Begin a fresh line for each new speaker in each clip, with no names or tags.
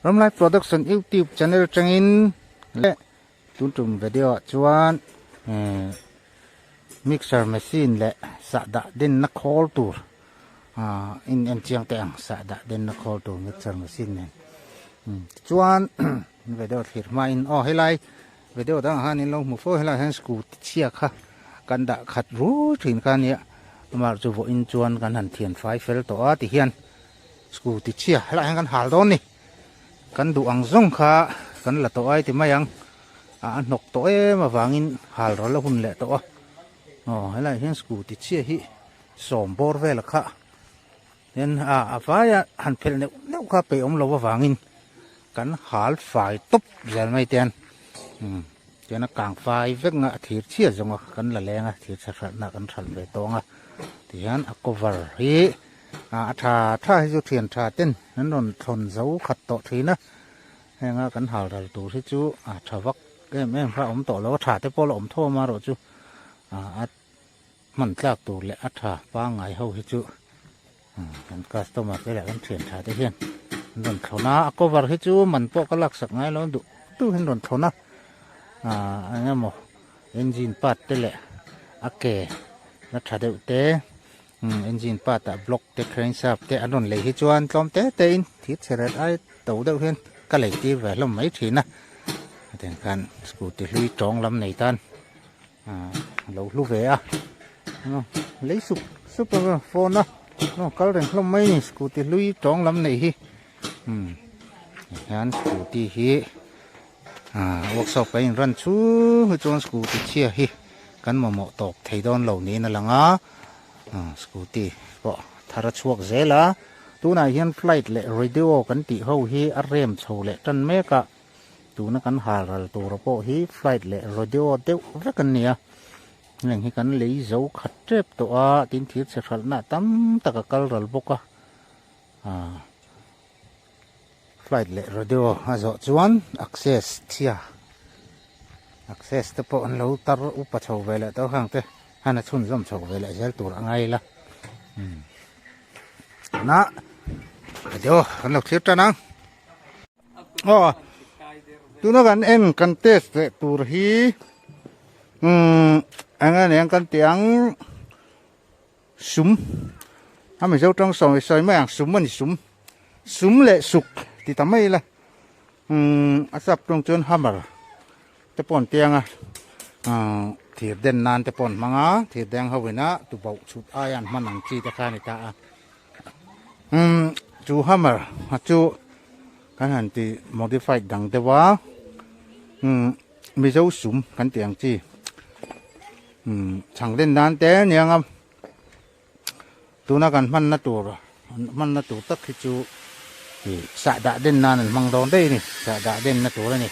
Ramlai Production YouTube channel atangin leh tun tum video ah chuan eh mixer machine leh sahdah denna khawl tur ah in en chiang teh ang sahdah denna khawl tur mixer machine nen tichuan video thlir hmain aw helai video dangah khan in lo hmu fo helaiah hian scooty chhia kha kan dah khat rui thin kha ania amah chu vawiin chuan kan han thian fai fel tawh a tihian scooty chhia helaiah hian kan hal dawn a ni kan duh ang zawng kha kan la tawh ai ti mai ang a hnawk tawh em avangin hal ral a hun leh tawh a aw helaiah hian scooty chhia hi sawm bawr vel a kha Tin, a vaia han phelh neuh neuh kha peih awm lo avangin kan hal fai tawp zel mai te an tian a kang fai vek nga a thir chhiat zawng a kan la leng a thir chhe hralhna kan hralh ve tawng a tihian a cover hi a tha tha hi chu thian tha ten an rawn thawn zo khat tawh thin a heng a kan hal ral tur hi chu a tha vak em em kha a awm tawh lo a tha te pawh la awm thawm a erawh chu a Hman tlak tur leh a tha pangngai ho hi chu kan customer te leh kan thian tha te hian an rawn thlawn a, a cover hi chu man pawh ka laksak ngai lo duh duh hian rawn thlawn a, ah eng emaw engine part te leh a ke la tha deuh te engine part ah block te crane shaft te an rawn lei hi chuan tlawm te te in thir chhe ret ai to deuh hian ka lei tir ve hlawm mai thin a, hetiang khan scooty hlui tawng lam nei tan. lo hlu ve a lei sup sup a phone a kal reng hlawm mai ni scooty hlui tawng lam nei hi hian scooty hi workshop a in run chhung hi chuan scooty chhia hi kan mamawh tawp thei dawn lo niin a lang a scooty pawh thar a chhuak zel a tunah hian flight leh radio kan tih ho hi a rem chho leh tan mek a. Tuna kan hal ral tura pawh hi flight leh rodeo deuh vek an ni a, heng hi kan lei zo khat tep tawh a, tin thir chhe hralhna tam tak a kal ral bawk a, ah flight leh rodeo a zawh chuan access chhia access te pawh an lo tar upa chho ve leh tawh khang te han a chhunzawm chho ve leh zel tur a ngai la umm na rodeo kan lo thlir tan ang. Aw tuna kan en kan test leh tur hi umm eng nge niang kan tih ang sum a mizo tawng sawi sawi mai ang sum a ni sum sum leh suk ti ta mai ila umm a sap tawng chuan hammer te pawh an tiang a ahh thir den nan te pawh an hmang a thir deng ho ina tubauh chhut aia an hman ang chi te kha a ni ta a. Umm chu hammer a chu kan han ti modified dang deuh a umm mizo sum kan tih ang chi umm chhang den nan te aniang a tuna kan hmanna tur hmanna tur tak hi chu ih sahdah den nan an hmang dawn daih a ni sahdah denna tur a ni.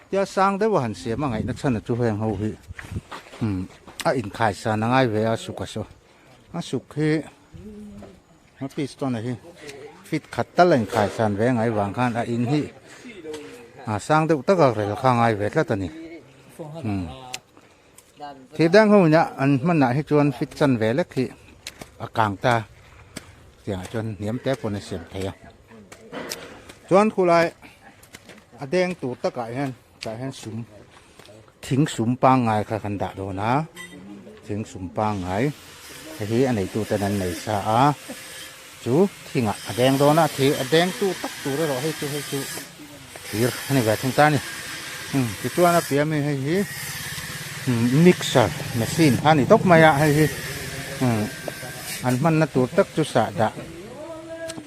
Tia sang deuh a han siam a ngaihna chhan a chu heng ho hi a inkhai san a ngai ve a suk a saw a suk hi a piston a hi fit khat tal a inkhai san ve ngai vang khan a in hi a sang deuh tak a rel kha a ngai ve tlat a ni thil dang ho ina an hmanah hi chuan fit chan ve lek hi a kang ta tiangah chuan hniam te pawn a siam thei a chuan khulai a deng tur takah hian tah hian sum thing sum pangngai kha kan dah dawn a thing sum pangngai hei hi a neitu ten an nei sa a chu thingah a deng dawn a thir a deng tu tak tur erawh hei chu hei chu thir a ni ve thung ta a ni tichuan a piah ami hei hi mixer machine kha a ni tawp mai a hei hi an hmanna tur tak chu sahdah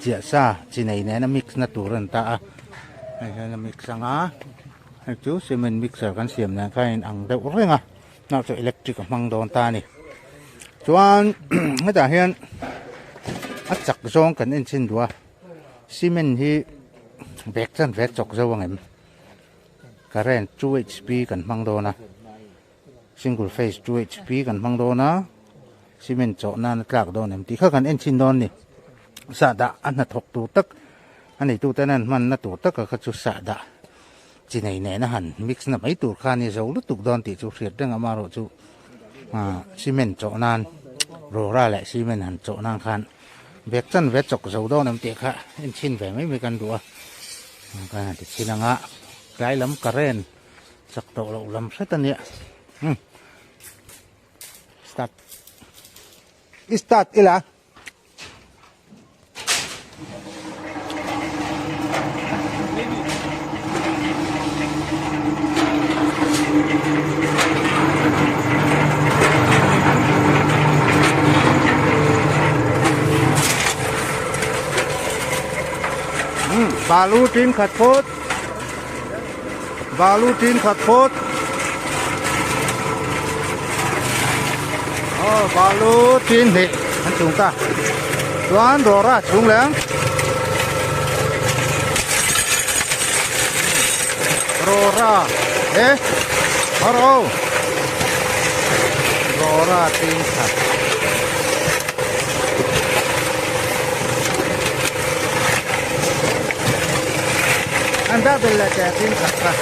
chiah sa chi nei nena mix na tur a ni ta a hei hian a mix ang a hei chu cement mixer kan siam nen khan a inang deuh reng a hnah chu electric a hmang dawn ta a ni chuan hetah hian a chak zawng kan en chhin duh a cement hi bag chuan vek chawk zo ang em current two hp kan hmang dawn a single phase two hp kan hmang dawn a cement chawh nan a tlak dawn em tih kha kan en chhin dawn a ni sahdah a hnathawk tur tak a neitu ten an hmanna tur taka kha chu sahdah chi nei nena han mix na mai tur kha a ni zo lutuk dawn tih chu hriat reng amaherawh chu ah cement chawh nan Rora leh cement han chawh nan khan bag chanve chawk zo dawn em tih kha en chhin ve mai mai kan duh a kan han ti chhin ang a tlai lam current chak tawh loh lam hret a nia umm start i start ila. Balu tin khat phawt balu tin khat phawt aw balu tin hnih an chung ta chuan rawra chhung leh rawra e hawrh aw rawra tin khat. An dah bel leh teh tin khat kha.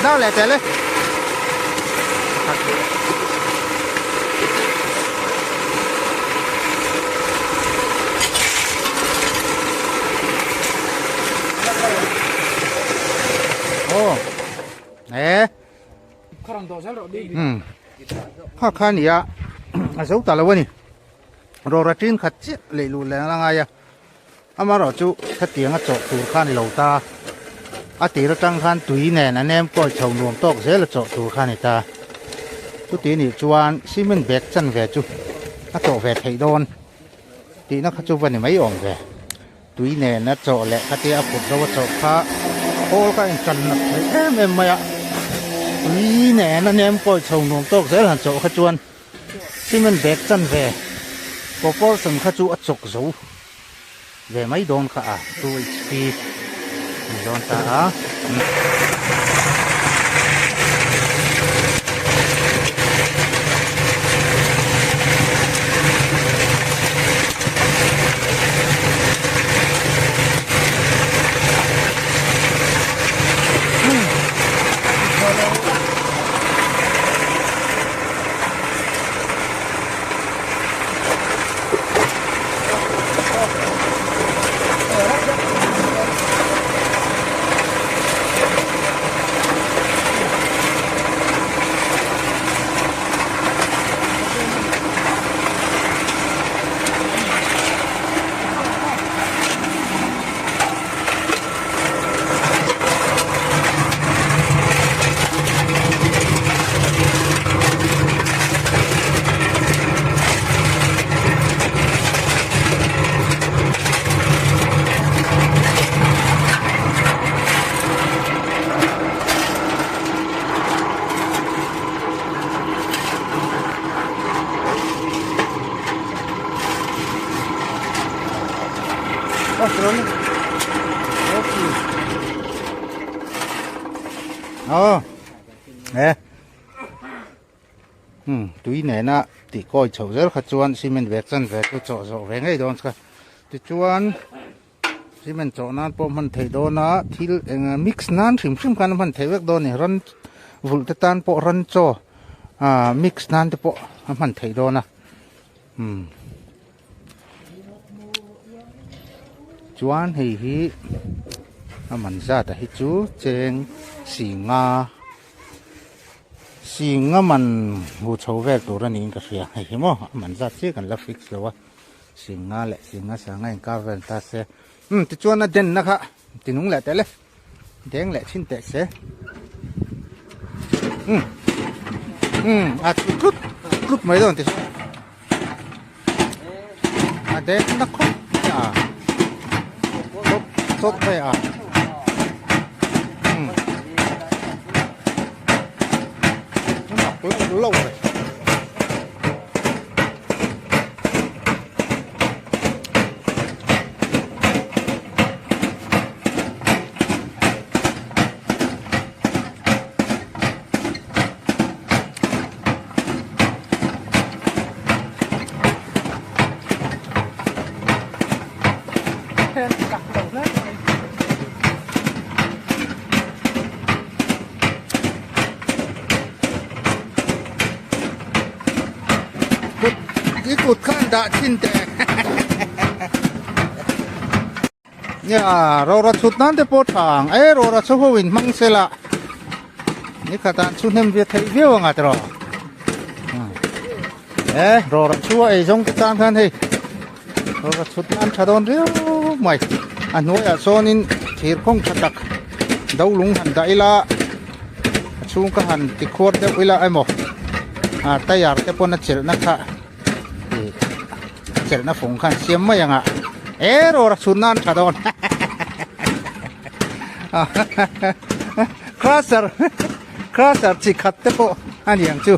Dao leh teh le. Aw e um kha kha a ni a a zo ta lo a ni rawra tin khat chiah leh luh leh a ngai a. Amaherawhchu hetianga chawh tur kha a ni lo ta, a tir atang khan tui nen a nem kawi chho nuam tawk zel a chawh tur kha a ni ta. Chuti nih chuan cement bag chanve chu a chawh ve theih dawn tihna kha chu va ni mai awm ve. Tui nen a chawh leh khatia a put zo a chawh kha khawl kha a intan nat thei em em mai a, tui nen a nem kawi chho nuam tawk zel han chawh kha chuan Cement bag chanve proportion kha chu a chawk zo ve mai dawn kha a 2 hp ni dawn ta a. Aw e um tui nena tih kawi chhoh zel kha chuan cement bag chanve chu chawh zawh ve ngei dawn kha tichuan cement chawh nan pawh hman theih dawn a thil eng mix nan hrim hrim khan a hman theih vek dawn a ni ran vulh te tan pawh ran chaw ah mix nan te pawh a hman theih dawn a um. Chuan hei hi a man zat a hi chu cheng singa singa man hmu chho vel tur a niin ka hria hei hi maw a man zat chiah kan la fix lo a singa leh singa sanga inkar vel ta se umm tichuan a den na kha ti nung leh teh le deng leh thin teh se umm umm a tlut tlut mai dawn ti a deng na khawp mai a chawp chawp mai a umm a mak loh loh ve. hian chak lo hle mai. Kut i kut khan dah thin teh. Nia rora chhut nan te pawh tha ang e rora chu ho in hmang se la ni khatah chu hnem ve theih viau anga tiraw e rora chu a ei zawng te tan khan hei rora chhut nan tha dawn riau mai a hnuaiah sawnin thir khawng tha tak do lung han dah ila a chhung ka han ti khuar deuh ila emaw a tire te pawn a chelhna kha chelhna fung khan siam mai anga e rawra chhun nan tha dawn crusher crusher chi khat te pawh a ni ang chu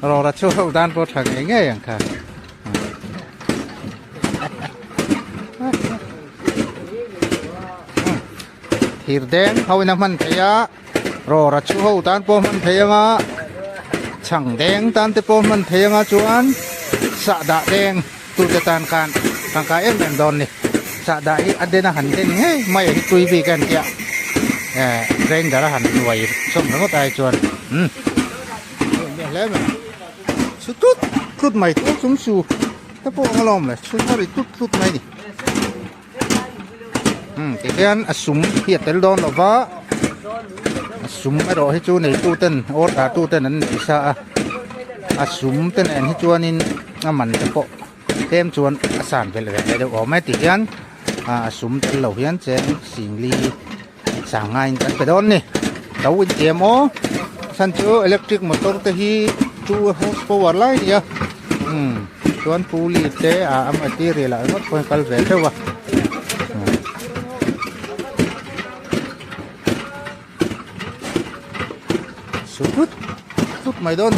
rawra chu ho dan pawh tha ngei ngei ang kha thir deng ho in a hman thei a Rawra chu ho tan pawh hman thei anga chhang deng tan te pawh hman thei anga chuan sahdah deng tute tan khan tangka em em dawn ni sahdah hi a den a han den ngei mai a hi tui bik a nia eh grinder a han nuai sawm ringawt ai chuan umm hle mai chu tut tlut mai tur chung chu te pawh ang alawm le chu a ri tlut tlut mai ni. Umm ti hian a sum hi a tel dawn lo va a sum erawh hi chu neitu ten order tu ten an nei sa a a sum te nen hi chuanin a man te pawh tlem chuan a san belh ve leh deuh awm e ti hian a sum tel lo hian cheng singli sang ngaiin kan pe dawn a ni lo intiam aw chhan chu electric motor te hi two horse power lai a nia umm chuan puli te a a material ah ringawt pawh hian kal ve theuh a su tlut tlut mai dawn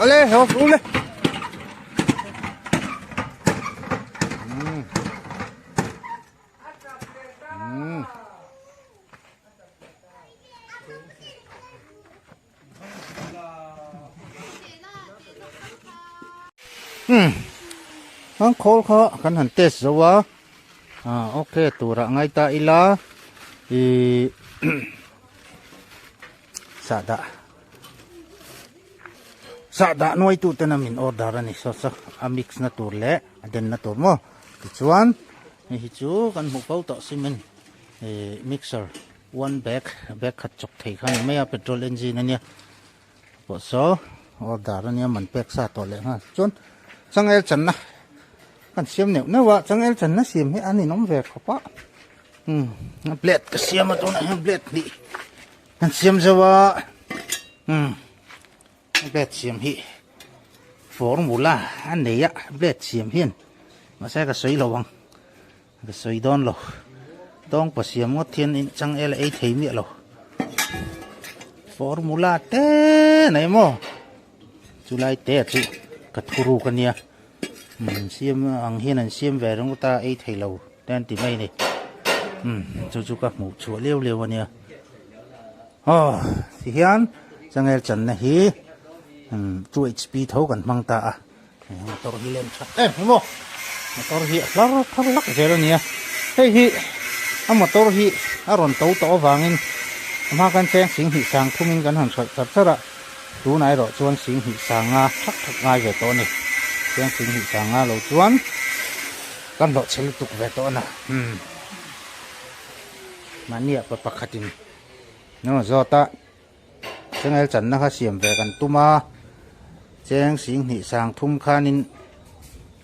awle haw ule. Hmm. An khawl kha kan han test zo a. Ah okay turah ngai ta ila. I sahdah sahdah nuai tu ten a min order a ni saw saw a mix na tur leh a den na tur maw tichuan hei hi chu kan hmuh fo tawh cement ih mixer one bag bag khat chawk thei kha a ni mai a petrol engine a nia pawh saw order a nia man pek sa tawh leh nghal chuan changel channa kan siam neuh neuh a changel channa siam hi a ninawm ve khawp a umm plate ka siam a tunah hian plate hnih Kan siam zo a umm blade siam hi formula a nei a blade siam hian mahse ka sawi lo ang ka sawi dawn lo tawng pa siam ngawt hian in changel a ei thei miah lo formula te nei maw chulai te chu ka thuruk a nia umm siam ang hian an siam ve ringawt a ei thei lo te an ti mai a ni umm chu chu ka hmuh chhuah leu leu a nia aw ti hian changel channa hi umm two hp tho kan hmang ta a motor hi lem that em em maw motor hi a hlar thar lak zel a nia hei hi a motor hi a rawn to tawh avangin a hma kan cheng sing hnih sang thumin kan han hralh char char a. Tunah erawh chuan Singhnih Sanga thak thak ngai ve tawh a ni. Chuan Singhnih Sanga lo chuan kan hlawh chhe lutuk ve tawh a na. Umm. Mahni ah pa pakhatin engemaw zawt a changel channa kha siam ve kan tum a, cheng Singhnih Sang thum khanin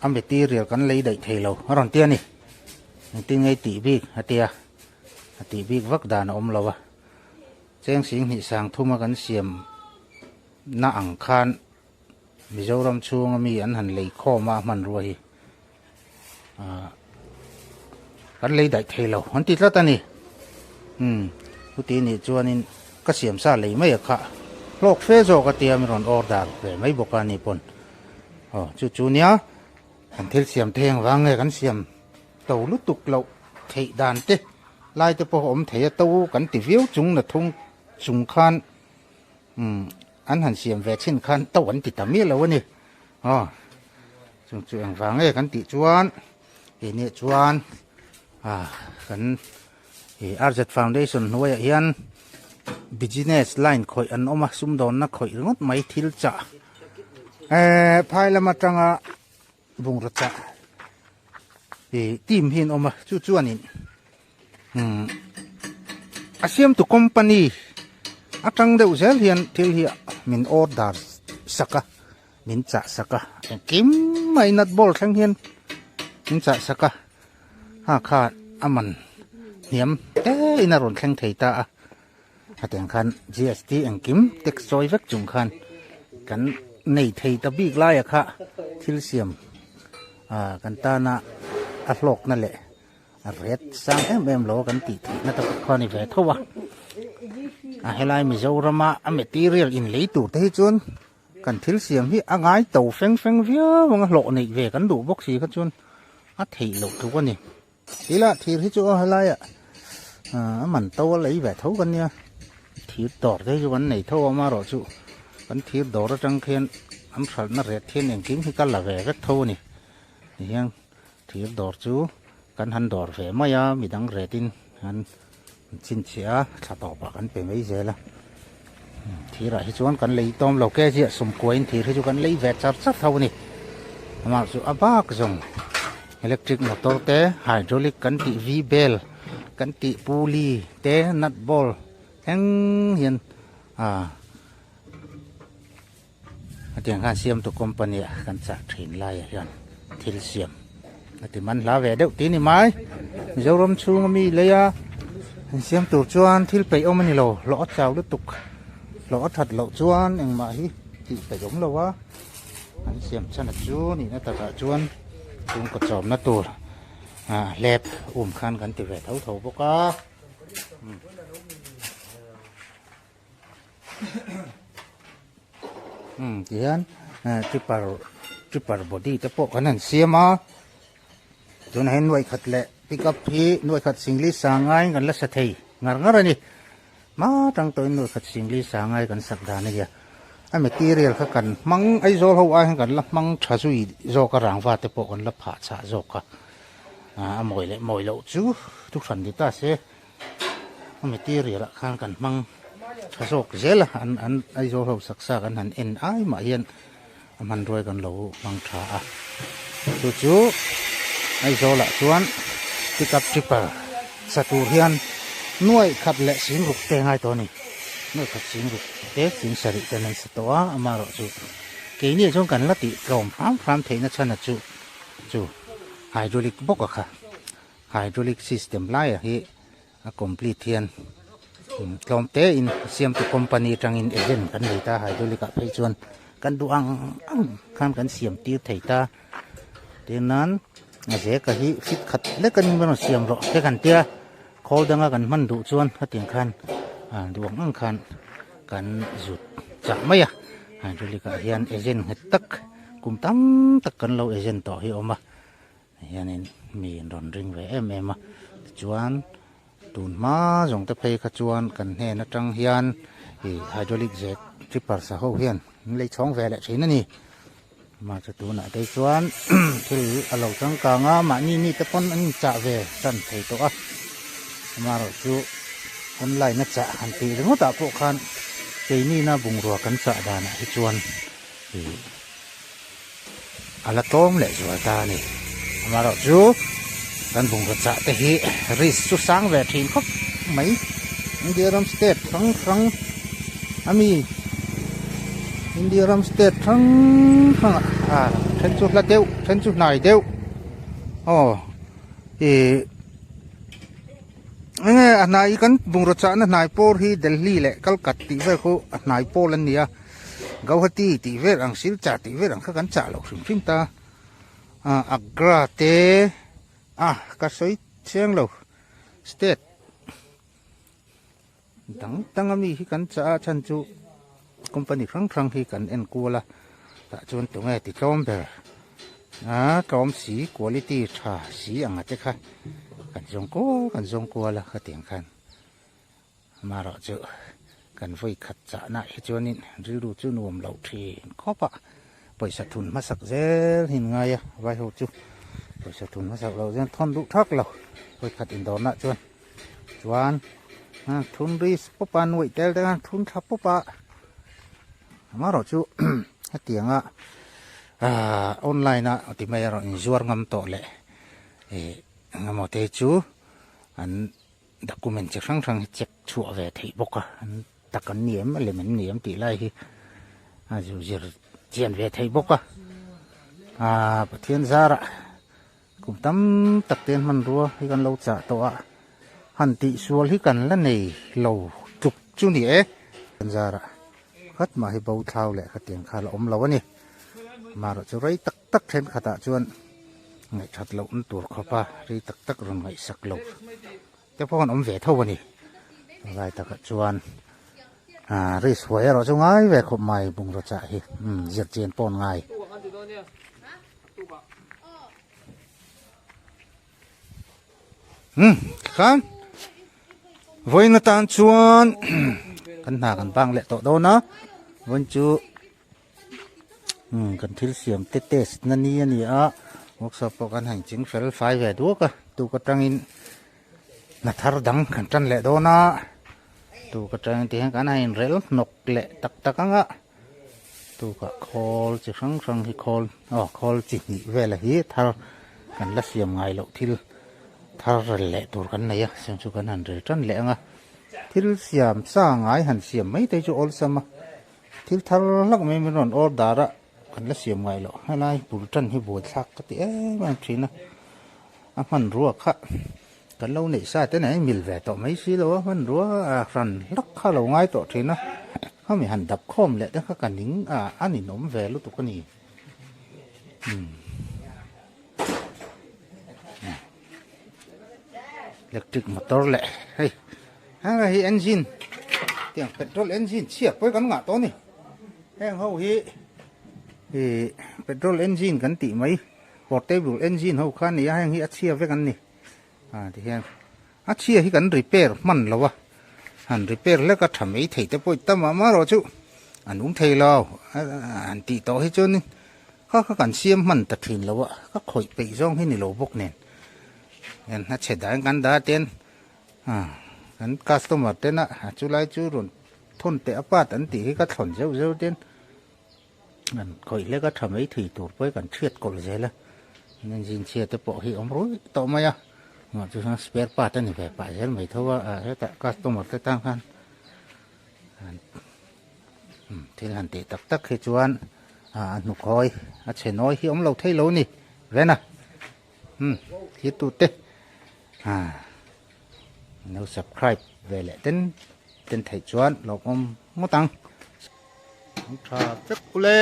a material kan lei daih thei lo a rawn ti a ni. Engtin nge i tih bik a tia, a tih bik vak dan a awm lo a. Cheng Singhnih Sangthuma kan siam na ang khan Mizoram chhunga mi an han lei khawm a hmanrua hi ah kan lei daih thei lo an ti tlat a ni. Umm chuti nih chuanin ka siam sa lei mai a kha hlawk fe zawk a tia min rawn order ve mai bawk a ni pawn aw chu chu nia kan thil siam thei ang vang nge kan siam to lutuk loh theih dan te lai te pawh a awm thei a to kan ti viau chung na thung chung khan umm an han siam ve chin khan to an ti ta miah lo a ni aw. Chung chu engvang nge kan tih chuan keini chuan ah kan ih RZ Foundation hnuaiah hian business line khawih an awm a sumdawnna khawih ringawt mai thil chah eh phai lam atanga bungraw chah ih team hi an awm a chu chuanin umm a siamtu company atang deuh zel hian thil hi min order sak a min chah sak a engkim mai nut ball thleng hian min chah sak a ha kha a man hniam te in a rawn thleng thei ta a hetiang khan GST engkim tax chawi vek chung khan kan nei thei ta bik laia kha thil siam ah kan tana a hlawkna leh a ret sang em em lo kan tih theih na tak kha a ni ve tho a a helai Mizorama a material in lei tur te hi chuan kan thil siam hi a ngai to feng feng viau ang a hlawh neih ve kan duh bawk si kha chuan a theih loh tluk a ni tila thir hi chu aw helaiah a man to a lei ve tho kan nia thir dawr te hi chu kan nei tho a amaherawhchu kan thir dawr atang khian an hralhna ret hian engkim hi ka la ve vek tho a ni tihian thir dawr chu kan han dawr ve mai a midang retin an chhinchhiah a thla tawpah kan pe mai zel a thirah hi chuan kan lei tawm lo ke ziah sawmkuain thir hi chu kan lei ve char char tho a ni amah chu a bak zawng electric motor te hydraulic kan tih v bel kan tih pulley te nut ball thleng hian ah Hetiang khan siamtu company ah kan chah thin laiah hian thil siam a ti man hla ve deuh tih a ni mai. Mizoram chhunga mi lei a an siam tur chuan thil peih awm a ni lo, hlawh a chau lutuk, hlawh a that loh chuan engmah hi tih peih awm lo a, an siam chhan a chu nihna takah chuan chhungkaw chawmna tur ah hlep um khan kan ti ve tho tho bawk a. Umm tihian tipper tipper body te pawh kan han siam a tunah hian nuaih khat leh pickup hi nuaih khat singli sangai kan la sa thei ngar ngar a ni hma tang tawhin nuaih khat singli sangai kan sak dan a nia a material kha kan hmang Aizawl ho ai hian kan la hmang tha zui zawk a rangva te pawh kan la phah chhah zawk a a mawi leh mawi loh chu thu hran ni ta se. A material ah khan kan hmang tha zawk zel a an an Aizawl ho saksa kan han en ai mah hian a hmanruai kan lo hmang tha a chu chu Aizawl ah chuan pickup tipper sa tur hian nuai khat leh sing ruk te ngai tawh a ni nuai khat sing ruk te sing sarih ten an sa tawh a amaherawhchu keini ah chuan kan la tih tlawm hram hram theihna chhan a chu chu hydraulic bawk a kha. Hydraulic system laiah hi a complete hian tlawm te in siamtu company atangin agent kan nei ta hydraulic ah phei chuan kan duh ang ang khan kan siam tir thei ta tin nan a zeka hi fit khat lek anin rawn siam rawh te kan tia khawl danga kan hman duh chuan hetiang khan duh ang ang khan kan zut chah mai a hydraulic ah hian agent nghet tak kum tam tak kan lo agent tawh hi a awm a. Hianin mi in rawn ring ve em em a tichuan tun hma zawng te phei kha chuan kan hnen atang hian ih hydraulic zet tripper sa ho hian an lei chhawng ve leh thin a ni mahse tunah te chuan thil a lo changkang a mahni mi te pawn an inchah ve tan thei tawh a amaherawhchu online a chah han tih ringawt ah pawh khan keini na bungrua kan chah danah hi chuan ih. A la tlawm leh zual ta a ni. Amaherawh chu kan bungraw chah te hi risk chu sang ve thin khawp mai. India ram state hrang hrang a mi India ram state hrang hrang ah then chu hla deuh then chu hnai deuh aw ih enge a hnai kan bungraw chahna hnai pawr hi Delhi leh Calcutta tih vel khu a hnai pawl an ni a. Gauhati tih vel ang Silchar tih vel ang kha kan chah loh hrim hrim ta ah Agra te ah ka sawi chiang lo state dang dang ami hi kan chah a chhan chu company hrang hrang hi kan en kual a tah chuan tunge ti tlawm ber ah tlawm si quality tha si ang a te kha kan zawng kual kan zawng kual a khatiang khan. Amaherawhchu kan vawi khat chahna hi chuanin rilru chu nuam loh thin khawp a. Pawisa thun hmasak zel hi an ngai a, vai ho chu pawisa thun hmasak loh chuan thawn duh thak lo vawikhat indawrnah chuan chuan thun ri pawp a nuaih tel te khan thun tha pawp a amaherawh chu hetianga ahh online a ti mai erawh inzuar ngam tawh leh ih engemaw te chu an document chi hrang hrang hi check chhuah ve theih bawk a an tak an ni em a lem an ni em tih lai hi a zu zir chian ve theih bawk a ahh Pathian zarah kum tam tak te hmanrua hi kan lo chah tawh a han tih sual hi kan la nei lo tluk chu ni e Pathian zarah khat mah hi bo thlau leh khatiang kha la awm lo a ni amaherawh chu rei tak tak thenkhatah chuan ngaihthat loh na tur khawp a rei tak tak rawn ngaihsak lo. Te pawh an awm ve tho a ni. Tunlai takah chuan ah risk huai erawh chu ngai ve khawp mai bungraw chah hi umm zir chian pawh an ngai. Umm khan vawiin atan chuan kan hna kan bang leh tawh dawn a vawiin chu umm kan thil siam te test na ni a ni a workshop pawh kan han ching fel fai ve duak a tuk atangin hna thar dang kan tan leh dawn a tuk atangin ti hian kan han inrel hnawk leh tak tak ang a tukah khawl chi hrang hrang hi khawl aw khawl chi hnih vel hi thar kan la siam ngai loh thil thar rel leh tur kan nei a siam chu kan han rel tan leh ang a thil siam sa ngai han siam mai te chu awlsam a. Thil thar hlak mai min rawn order a, kan la siam ngai loh. Helai bul tan hi buaithlak ka ti em em thin a, a hmanrua kha kan lo neih sa te nen a mil ve tawh mai si lo a, hmanrua a hran hlak kha a lo ngai tawh thin a, khami han dap khawm leh te kha ka ning a, a ninawm ve lutuk a ni. Umm electric motor leh hei heng hi engine tiang petrol engine chhia pawh kan ngah tawh a ni heng ho hi ih petrol engine kan tih mai portable engine ho kha a ni a heng hi a chhia vek an ni ah ti hian a chhia hi kan repair hman lo a han repair hlek a tha mai thei te pawh i tam a amaherawh chu an awm thei lo an tih tawh hi chuanin kha kha kan siam hman ta thin lo a ka khawih peih zawng hi ni lo bawk nen en a chhe dahin kan dah ten ah kan customer tena a chulai chu rawn thawn teh a part an tih hi ka thlawn zeuh zeuh ten An khawih hlek a tha mai thei tur pawh hi kan hriat kawlh zel a, engine chhia te pawh hi awm ruih tawh mai a, mah chu chuan spare part a ni ve pah zel mai tho a, ah hetah customer te tan khan thil han tih tak tak hi chuan ah a hnukhawi a chhe nawi hi awm lo thei lo a ni Vena umm thlir tute ah lo subscribe ve leh ten ten theih chuan lawmawm ngawt ang. An tha vek ule.